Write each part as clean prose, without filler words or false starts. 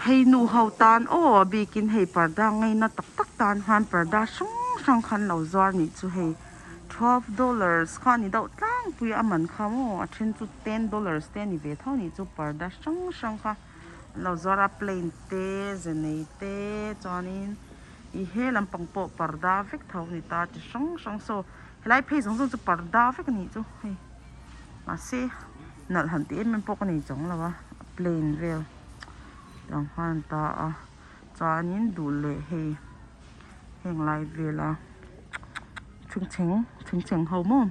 Hei nu ho tan aw a bikin hei parda ngaina tak tak tan khan parda hrang hrang khan lo zuar nih chu hei $12 kha a ni deuh tlangpui a man kha maw a then chu $10 te a ni ve tho nih chu parda hrang hrang kha an lo zuar a plain te ze nei te chuanin ih he lampang pawh parda vek tho a ni ta chi hrang hrang saw helai phei zawng zawng chu parda vek a nih chu hei mahse nalh han tih em em pawh ka nei chuang lo a a plain vel tiang khan an ta a chuanin duh leh hei heng lai vela chhungchheng chhungchheng ho maw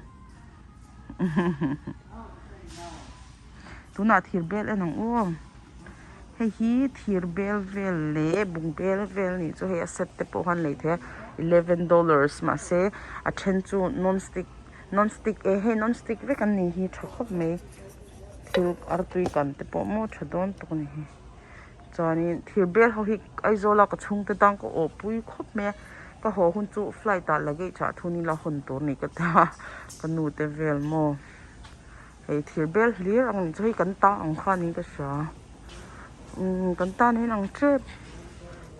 tunah thir bel en ang u aw hei hi thir bel vel leh bung bel vel nih chu hei a set te pawh khan lei thei a $11 mahse a then chu non stick non stick eh hei non stick vek an nih hi tha khawp mai thil artui kan te pawh maw tha dawn tawk a ni hi chuanin thir bel ho hi Aizawl a ka chhungte tan ka awh pui khawp mai a ka haw hun chu flight ah luggage ah thun ila hawn tur a ni ka ti a ka nu te vel maw hei thir bel hlir ang nih chu hei kan ta ang kha niin ka hria umm kan ta niin ang tep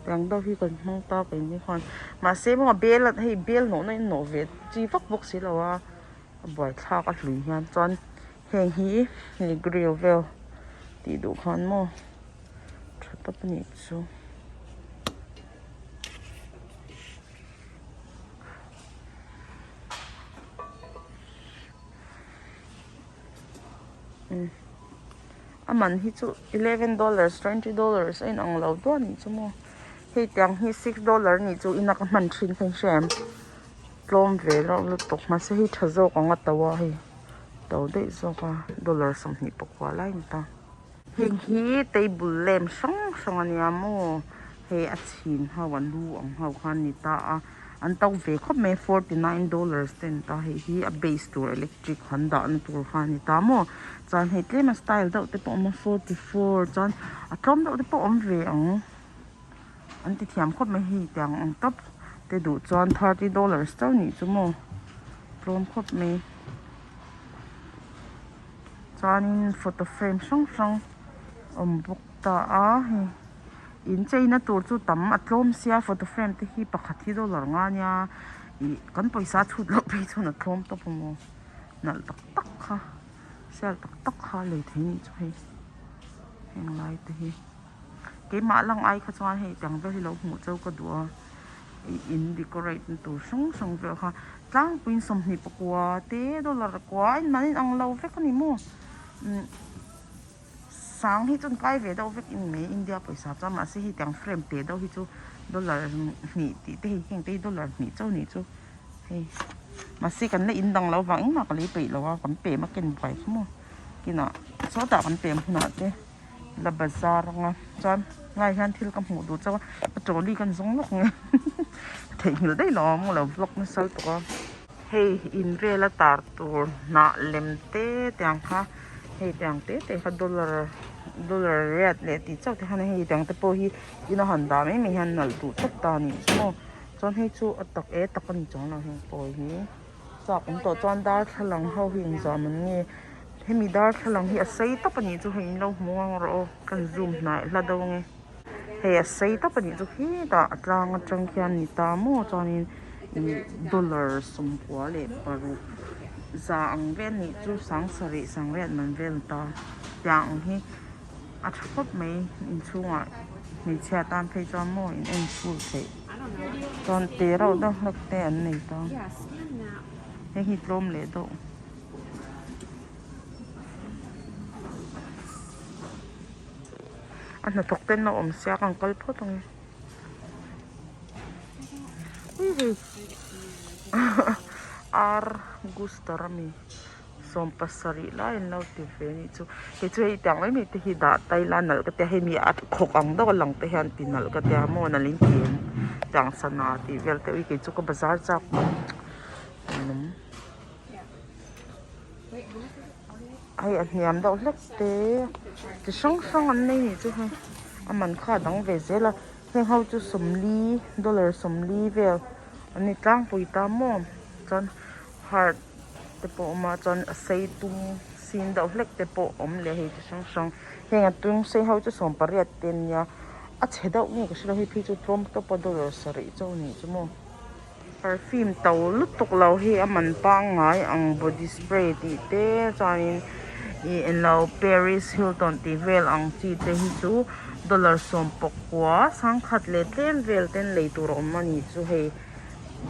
tiang deuh hi kan hmang ta keini khan mahse maw bel hei bel nawhna in nawh ve chi vak bawk si lo a a buaithlak a hlui hian chuan heng hi hei grill vel tih duh khan maw tha tawp a nih chu. A man hi chu $11 $20 a inang lo dawn anih chu maw hei tiang hi $6 anih chu ina ka hman thin kha in hria em tlawm ve reuh lutuk mahse hei tha zawk ang a to a hei to daih zawk a dollar 24 lai a ni ta. Heng hi table lamp hrang hrang a nia maw hei a chhin ho a lu ang ho kha a ni ta a an to ve khawp mai $49 te a ni ta hei hi a base tur electric han dah na tur kha a ni ta maw chuan hei tlem a style deuh te pawh a awm a $44 chuan a tlawm deuh te pawh a awm ve ang an ti thiam khawp mai hei tiang ang tawp te duh chuan $30 chauh nih chu maw tlawm khawp mai. Chuanin photo frame hrang hrang awm bawk ta a hei in cheina tur chu tam a tlawm sia photo frame te hi pakhat hi dollar nga nia ih kan pawisa chhut loh phei chuan a tlawm tawp a maw nalh tak tak kha sial tak tak kha lei thei nih chu hei heng lai te hi keimah lang ai kha chuan hei tiang vel hi lo hmuh cheu ka duh a. Ih in decorate na tur hrang hrang vel kha tlangpuiin 24 te dollar kua a inman in ang lo vek a ni maw umm sang hi chuan kai ve deuh vek in mai India pawisa chuan mahse hei tiang frame te deuh hi chu dollar hnih tih te hei heng te hi dollar hnih chauh a nih chu hei mahse kan la in dang lo vang engmah ka lei peih lo a kan pem a ken buai kha maw kinah sawtah kan pem hunah te. La bazar anga chuan ngai hian thil ka hmuh duh chauh a a trolley kan zawng lawk nge theihnghilh daih lo ang lo vlog nasa lutuk a. Hei in vela tar tur hnah lem te tiang kha hei tiang te te kha dollar dollar riat leh tih chauh te khan hei tiang te pawh hi ina han dah mai mai hian nalh duh tawp ta a nih chu maw chuan hei chu a tak e tak a ni chuang lo heng pawl hi. Chak awm tawh chuan darthlalang ho hi engzah man nge hemi darthlalang hi a sei tawp a nih chu hei in lo hmu ang rawh aw kan zoom hnai hla deuh ange hei a sei tawp a nih chu khitah a tlang atang khian ni ta maw chuanin ih dollar 96 za ang vel nih chu sangsarih sangriat man vel ni ta tiang ang hi a tha khawp mai inchhungah hmeichhia tan phei chuan maw in en full theih chuan te reuh deuh hlek te an nei ta hei hi tlawm leh deuh a hnathawk te an lo awm sia ka han kal phawt ang e ar guster ami. 70 lai an lo ti ve anih chu kei chu hei tiang mai mai te hi dah ta ila nalh ka tia hei mi a khawk ang deuh a lang te hian ti nalh ka tia maw nalh in ti em tiang sana tih vel te ui kei chu ka bazar chak ninawm hei a hniam deuh hlek te chi hrang hrang an nei anih chu hei a man kha a dang ve zel a heng ho chu 40 dollar 40 vel an ni tlangpui ta maw chuan heart te pawh a awm a chuan a sei tum sin deuh hlek te pawh a awm leh hei chi hrang hrang heng a tung sei ho chu 18 te an nia. A chhe deuh nge ka hre lo hei phei chu tlawm tawp a dollar sarih chauh a nih chu maw. Perfume to lutuk lo hi a man pangngai ang body spray tih te chuanin ih englo Paris Hilton tih vel ang chi te hi chu dollar sawm pakua sangkhat leh tlem vel ten lei tur a awm a nih chu hei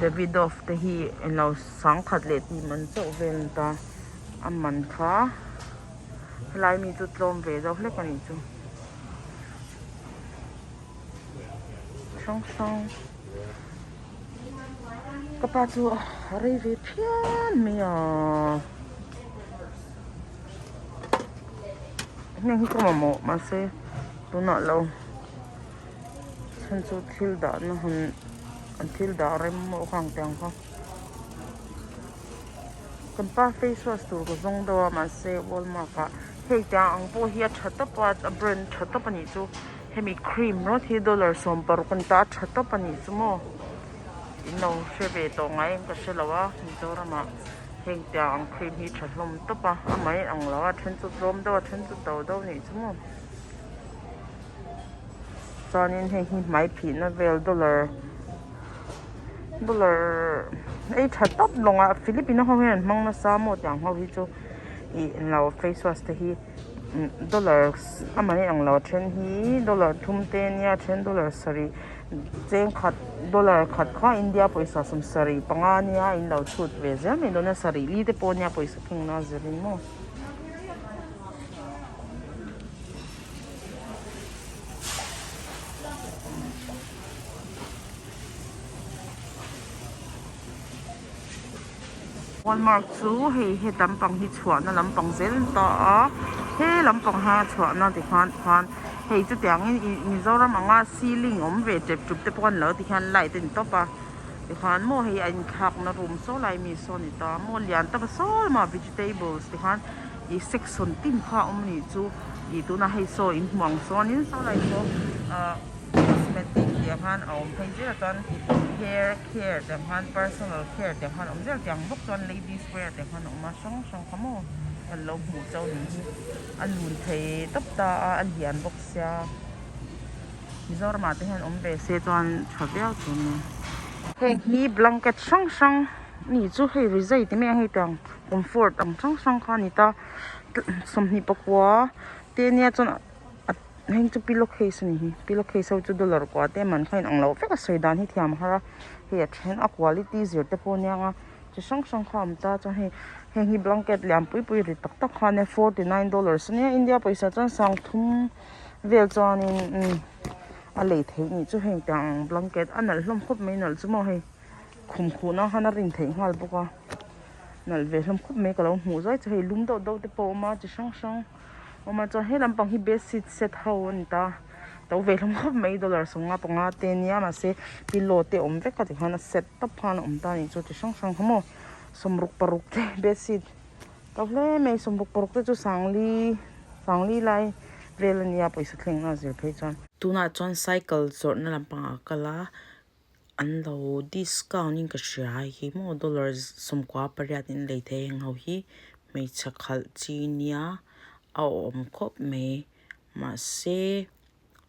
Davidoff te hi englo sangkhat leh tih man chauh vel a ni ta a man kha helai mi chu tlawm ve deuh hlek a nih chu. Hrang hrang ka pa chu a rei ve phian mai a heng hi ka mamawh mahse tunah lo chhan chu thil dahna han an thil dah rem pawh kha ang teh ang kha kan pa face wash tur ka zawng deuh a mahse walmart ah hei tiang ang pawh hi a tha tawp a a brand tha tawp a nih chu hemi cream rawt hi dollar sawm paruk a ni ta a tha tawp a nih chu maw in lo hre ve tawh ngai em ka hre lo a Mizoram ah heng tiang ang cream hi tha hlawm tawp a a mai ang lo a then chu tlawm deuh a then chu to deuh a nih chu maw chuanin hei hi hmai phihna vel dollar dollar ei tha tawp lawngah Filipino ho hian an hmang nasa maw tiang ho hi chu ih lo face wash te hi dollar a mahni ang lo a then hi dollar thum te ania a then dollar sarih cheng khat dollar khat kha India pawisa sawm sarih panga ania in lo chhut ve zel mai dawn a sarih li te pawh ania pawisa thungna zirin maw. Walmart chu hei he lampang hi chhuahna lampang zel a ni ta a he lampang hian a chhuahna tikhan tikhan hei chutiangin ih Mizoram anga ceiling awm ve tep tup te pawh a ni lo tikhian light a ni tawp a tikhan maw hei a inthlakna room saw lai mi saw a ni ta maw lian tak a saw lamah vegetables tikhan ih section tin kha a awm a nih chu ih tunah hei saw in hmu ang chuanin saw lai saw ah cosmetic tih ang khan a awm phei zel a chuan hair care tih ang khan personal care tih ang khan a awm zel tiang bawk chuan ladies wear tih ang khan a awm a hrang hrang kha maw kan lo hmuh chauh a nih hi a lun thei tawp ta a a lian bawk sia Mizoramah te hian awm ve se chuan tha viau tur a ni heng hi blanket hrang hrang a nih chu hei rizai ti mai ang hei tiang comfort ang hrang hrang kha a ni ta sawmhnih pakua te ania chuan heng chu pillow case a ni hi pillow case ho chu dollar kua te man kha inang lo vek a sawi dan hi thiam a har a hei a then a quality zir te pawh a nia nga chi hrang hrang kha a awm ta chuan hei heng hi blanket lian pui pui ri tak tak kha ania 49 dollars ania India pawisa chuan sang thum vel chuanin umm a lei theih nih chu heng tiang ang blanket a nalh hlawm khawp mai nalh chu maw hei khum khuhna khan a rin theih nghal bawk a nalh ve hlawm khawp mai ka lo hmuh zai chu hei lum deuh deuh te pawh a awm a chi hrang hrang awm a chuan he lampang hi bedsheet set ho a ni ta to ve hlawm khawp mai dollar sawmnga panga te ania mahse pillow te awm vek a tikhan a set tawp khan a awm ta a nih chu chi hrang hrang kha maw sawmruk paruk te bedsheet to hle mai sawmruk paruk te chu sangli sangli lai vel a nia pawisa thleng a zir phei chuan. Tunah chuan cycle zawrhna lampangah a kal a an lo discount in ka hria hei hi maw dollar sawmkua pariat in lei thei heng ho hi hmeichhe khalh chi nia a awm khawp mai mahse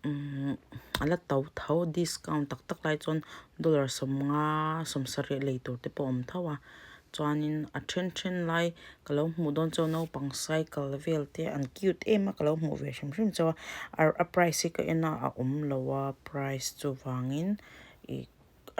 umm a la to tho discount tak tak lai chuan dollar sawmnga sawmsarih lei tur te pawh a awm tho a chuanin a then then lai ka lo hmuh dawn chuan naupang cycle vel te an cute em a ka lo hmuh ve hrim hrim chauh a a price hi ka en a a awm lo a price chuvangin ih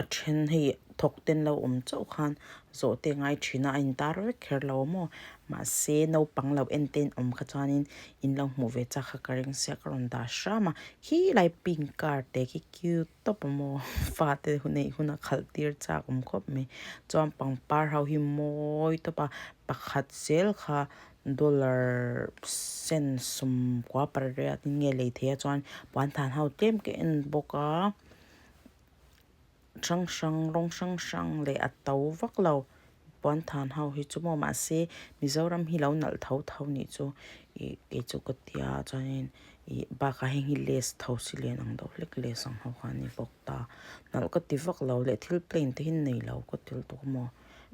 a then hei thawk ten lo awm chauh khan zawh te a ngai thin a a intar vek kher lo a maw mahse naupang lo en te awm kha chuanin in lo hmuh ve chak kha ka ring sia ka rawn dah hram a khilai pink car te khi cute tawp a maw fate neih hun a khalh tir chak awm khawp mai chuan pangpar ho hi mawi tawp a pakhat zel kha dollar sen sawmkua pariat in nge lei thei a chuan puan than ho tlem ka en bawk a hrang hrang rawng hrang hrang leh a to vak lo puan than ho hi chu maw mahse Mizoram hi lo nalh tho tho nih chu ih kei chu ka tia chuanin ih bakah heng hi lace tho si len ang deuh hlek lace ang ho kha a ni bawk ta nalh ka ti vak lo leh thil plain te hi nei lo ka ti lutuk a maw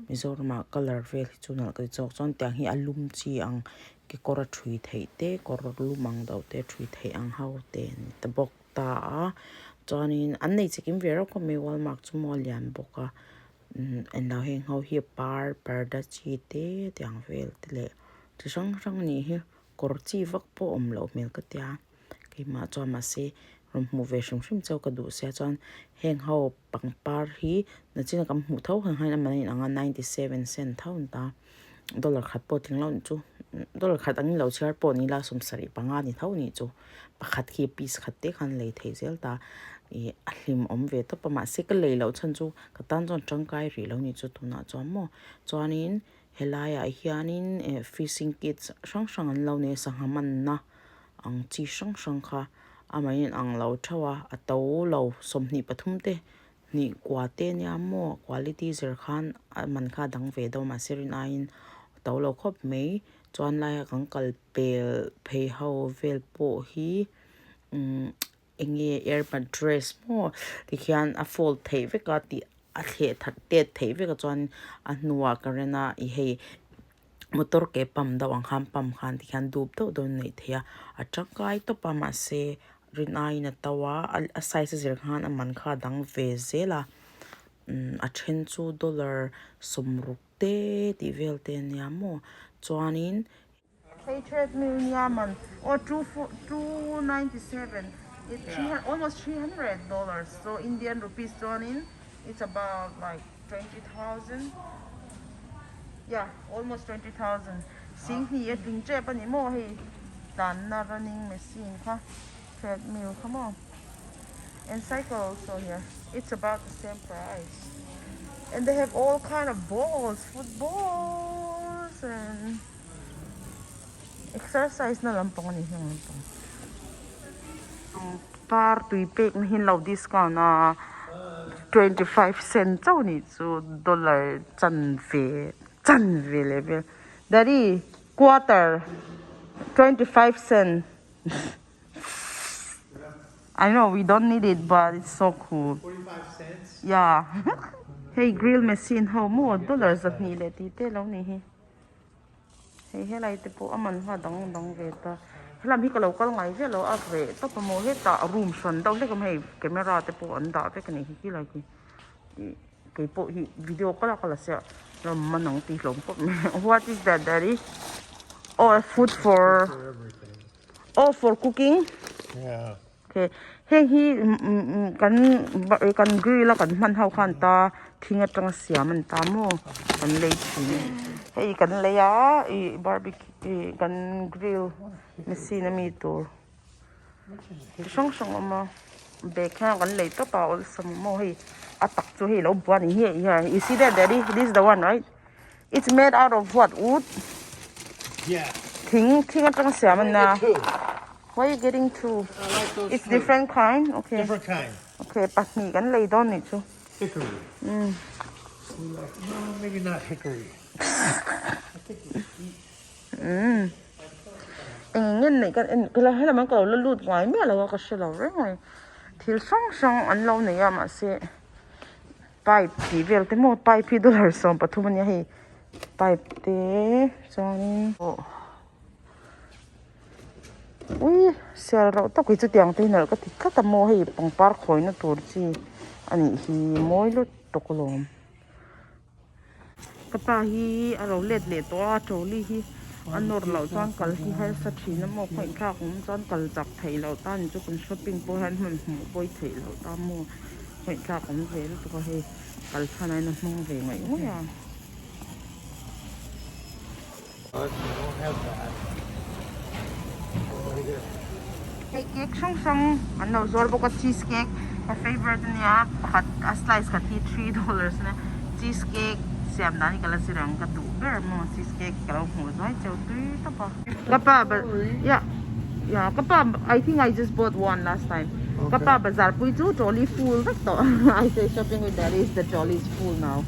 Mizoramah colour vel hi chu nalh ka ti chawk chuan tiang hi a lum chi ang kekawr a thui theih te kawr lum ang deuh te a thui theih ang ho te a ni ta bawk. ta a chuanin an nei chikim ve reuh khawp mai Walmart chu maw a lian bawk a umm englo heng ho hi par parda chi te tiang vel te leh chi hrang hrang a nih hi kawr chi vak pawh a awm loh hmel ka tia keimah chuan mahse rawn hmuh ve hrim hrim chauh ka duh sia chuan heng ho pangpar hi nachina kan hmuh tho ang hian a man a inang a 97 cent tho an ta dollar khat pawh tling lo anih chu dollar khat angin lo chhiar pawh ni ila 75 a ni tho anih chu pakhat khi piece khat te khan lei theih zel ta ih a hlim awm ve tawp a mahse ka lei loh chhan chu ka tan chuan tangkai rih lo anih chu tunah chuan maw chuanin helaiah hianin eh fishing kits hrang hrang an lo nei a sangha manna ang chi hrang hrang kha amah in ang lo theuh a a to lo 23 te hnih kua te nia maw quality zir khan a man kha a dang ve deuh a mahse rin aiin a to lo khawp mai chuan laia kan kal pel phei ho vel pawh hi umm eng nge air mattress maw tikhian a fold theih vek a tih a thleh that tet theih vek a chuan a hnuah current a ih hei motor ke pump deuh ang khan pump khan tikhian dup deuh deuh in neih theih a a tangkai tawp a mahse rin aiin a to a a size a zir khan a man kha a dang ve zel a umm a then chu dollar 60 te tih vel te ania maw chuanin. Hei treadmill nia man aw two four two ninety seven it three almost $300 so Indian rupees chuanin it's about like 20,000 yeah almost 20,000 singhnih a tling tep a ni maw hei tlanna running machine kha treadmill kha maw and cycle also here it's about the same price and they have all kind of balls footballs and Exercise na lampang a ni heng lampang pangpar tui pek na hi an lo discount a 25 cent chauh a nih chu dollar chanve chanve leh vel daddy quarter 25 cent I know we don't need it but it's so cool yeah hei grill machine ho maw dollar 200 leh tih te lo ni hi. Hei helai te pawh a man hma dang dang ve ta helam hi ka lo kal ngai viau lo a reh tawp a maw hetah room hran deuh hlek a awm a hei camera te pawh an dah vek a ni hi khilai khi ih keipawh hi video ka lak a la sia ram man ang tih hlawm khawp mai what is that daddy oh food for oh for cooking Okay heng hi kan kan grill a kan hman ho khan ta thing atanga siam a ni ta maw kan lei thin hei kan lei a ih barbecue ih kan grill machine ami tur chi hrang hrang a awm a bag hian kan lei tawp a awlsam maw hei a tak chu hei lo buan ni hi a you see that daddy this is the one right it's made out of what wood thing thing atanga siam a nia. Why you getting two? I like those It's two. different kind? Okay. Different kind. Okay, pahnih kan lei dawn nih chu. Hickory. Mm. We like, no, maybe not hickory. I think it's sweet. Mm. Eng ngen nei kan en kala helam an ka lo la lut ngai miah lo a ka hre lo reng mai. Thil hrang hrang an lo nei a mahse pipe tih vel te maw pipe hi dollar 13 ania hei pipe te chuanin aw Ui sial rauh tak hi chutiang te hi nalh ka ti tlat a maw hei pangpar khawina tur chi a nih hi mawi lutuk alawm ka pa hi a ro let leh tawh a trolley hi a nawr loh chuan kal hi harsa thin a maw khawngaih thlak awm chuan kal chak theih loh tan chu kan shopping pawh hian hman hmuh pawi theih loh ta maw khawngaih thlak awm ve lutuk a hei kal chhan a in a hmang ve ngaih ngawih a. Hei cake hrang hrang an lo zuar bawk a cheese cake ka favourite ania pakhat a slice khat hi $3 ania cheese cake siam dan hi ka la zir ang ka duh ber maw cheese cake ka lo hmuh zuai cheu tui tawp a ka pa ya ya ka pa I think I just bought one last time ka pa bazar pui chu trolley full vek tawh I say shopping with daddy is the trolley is full now.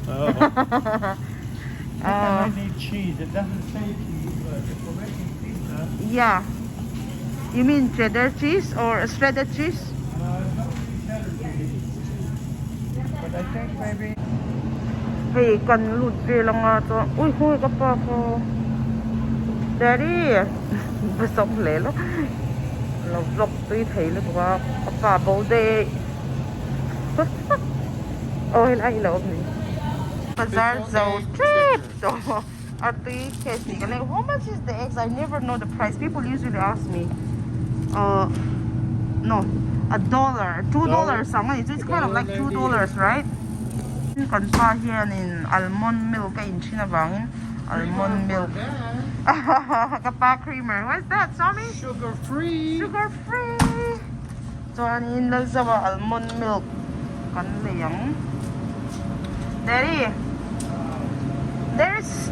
I think I might need cheese. It doesn't say cheese, but if we're making pizza. Yeah. You mean cheddar cheese or shredded cheese? Uh, cheddar cheese. But I think maybe. Hei kan lut vel anga chuan ui hui ka pa khaw Daddy basawk hle lo. Lo vlog tui thei lutuk a ka pa bo daih aw helai hi lo awm ni. Bazar zo tep tawh a tui case tih ka leng how much is the eggs I never know the price people usually ask me uh no a dollar $2 ang a ni chu it's kind of like $2 right kan pa hianin almond milk a in thin avangin almond milk ka pa creamer what's that show me Sugar free. Sugar free. Chuanin Lalzawa almond milk kan lei ang. Daddy, there's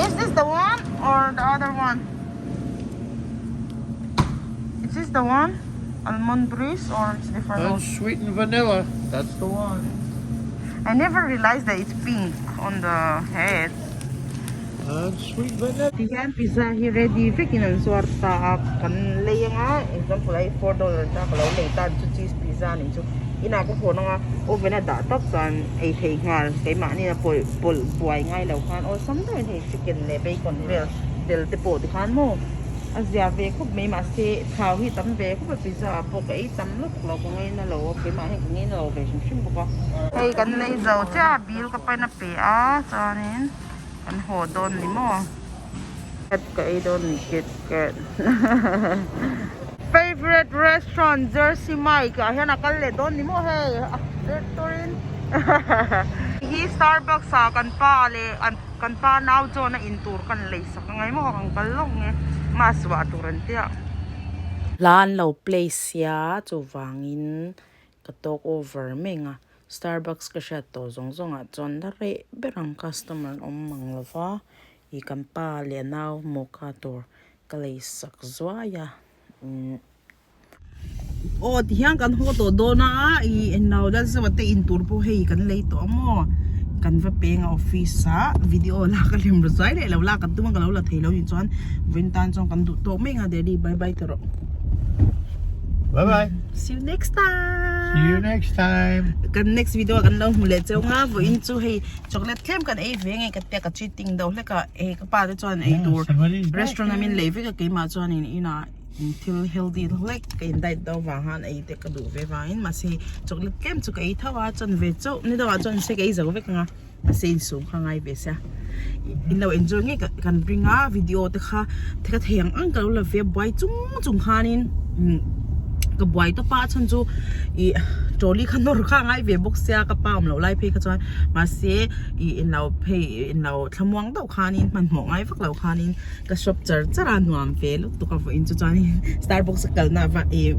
is this the one or the other one? Is this the one? Almond breeze or it's different one? Unsweetened vanilla. That's the one. I never realized that it's pink on the head. Unsweetened vanilla. Ti hian pizza hi ready vekin an zuar ta a, kan lei anga example a hei $4 ta ka lo lei tan chu cheese pizza nih chu inah ka hawn anga oven a dah tawp chuan ei thei nghal keimahni a pawlh pawlh buai ngai lo khan awlsam deuhin hei chicken leh bacon vel tel te pawh tikhan maw a zia ve khawp mai mahse thau hi tam ve khawp a pizza ah pawh ka ei tam lutuk lo ka ngaina lo a keimah hian ka ngaina lo ve hrim hrim bawk a. Hei kan lei zo chiah a bill ka pain a pe a chuanin. Kan haw dawn ni maw? Cat ka ei dawn ni Kit Kat. Favorite restaurant Jersey Mike ah hian a kal leh dawn ni maw hei a zir turin. Hi Starbucks ah kan pa leh kan pa nau chuan a in tur kan lei sak angai maw kan kal lawk nge mask vah tur an tia. Hla an lo play sia chuvangin ka talk over mai ang a. Starbucks ka hriat tawh zawng zawng ah chuan la reh ber ang customer an awm mang lo va ih kan pa leh a nau mocha tur ka lei sak zuai a umm aw ti hian kan haw tawh dawn a ih englo la zeuh te in tur pawh hei kan lei tawh a maw kan va peng a office ah video lak a lem ru zuai leh lo lak kan tum a ka lo la thei lo nih chuan vawiin tan chuan kan duh tawk mai ang a daddy bye bye ta rawh. Bye bye. See you next time. See you next time. Kan next video kan lo hmu leh cheu nga vawiin chu hei chocolate tlem kan ei ve nge ka tia ka cheating do hlek a hei ka pa te chuan ei tur restaurant a min lei vek a keimah chuan in inah thil healthy hlek ka in diet do vang khan ei te ka duh ve vangin mahse chocolate tlem chu ka ei tho a chuan ve chauh ni deuh ah chuan se ka ei zo vek anga mahse insum kha ngai ve sia in lo enjoy ngei kan ring a video te kha ka thei ang ang ka lo la ve buai chung chung khanin umm ka buai tawp a chhan chu ih trolley kha nawr kha a ngai ve bawk sia ka pa awm loh lai phei kha chuan mahse ih in lo phei in lo thlamuang deuh khanin hmanhmawh ngai vak lo khanin ka shop char char a nuam ve lutuk a vawiin chu chuanin starbucks a kalna va ih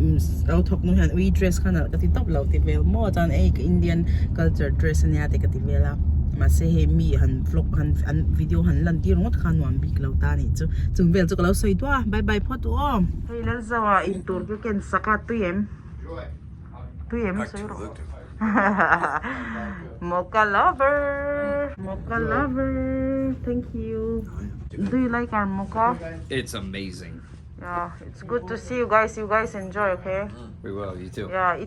lo thawk nu hian ui dress kha nalh ka ti tawp lo ti vel maw chuan hei ka Indian culture dress ania te ka ti vel a mahse hei mi han vlog han an video han lan tir ringawt kha nuam bik lo ta anih chu chung vel chu ka lo sawi duah a bye bye phawt u aw. Hei Lalzaua intur ka ken sak a tui em? Tui em sawi rawh. Mocha lover. Mocha lover. Thank you. Do you like our mocha? It's amazing. Yeah, it's good to see you guys. You guys enjoy, okay? We will. You too. Yeah, it's.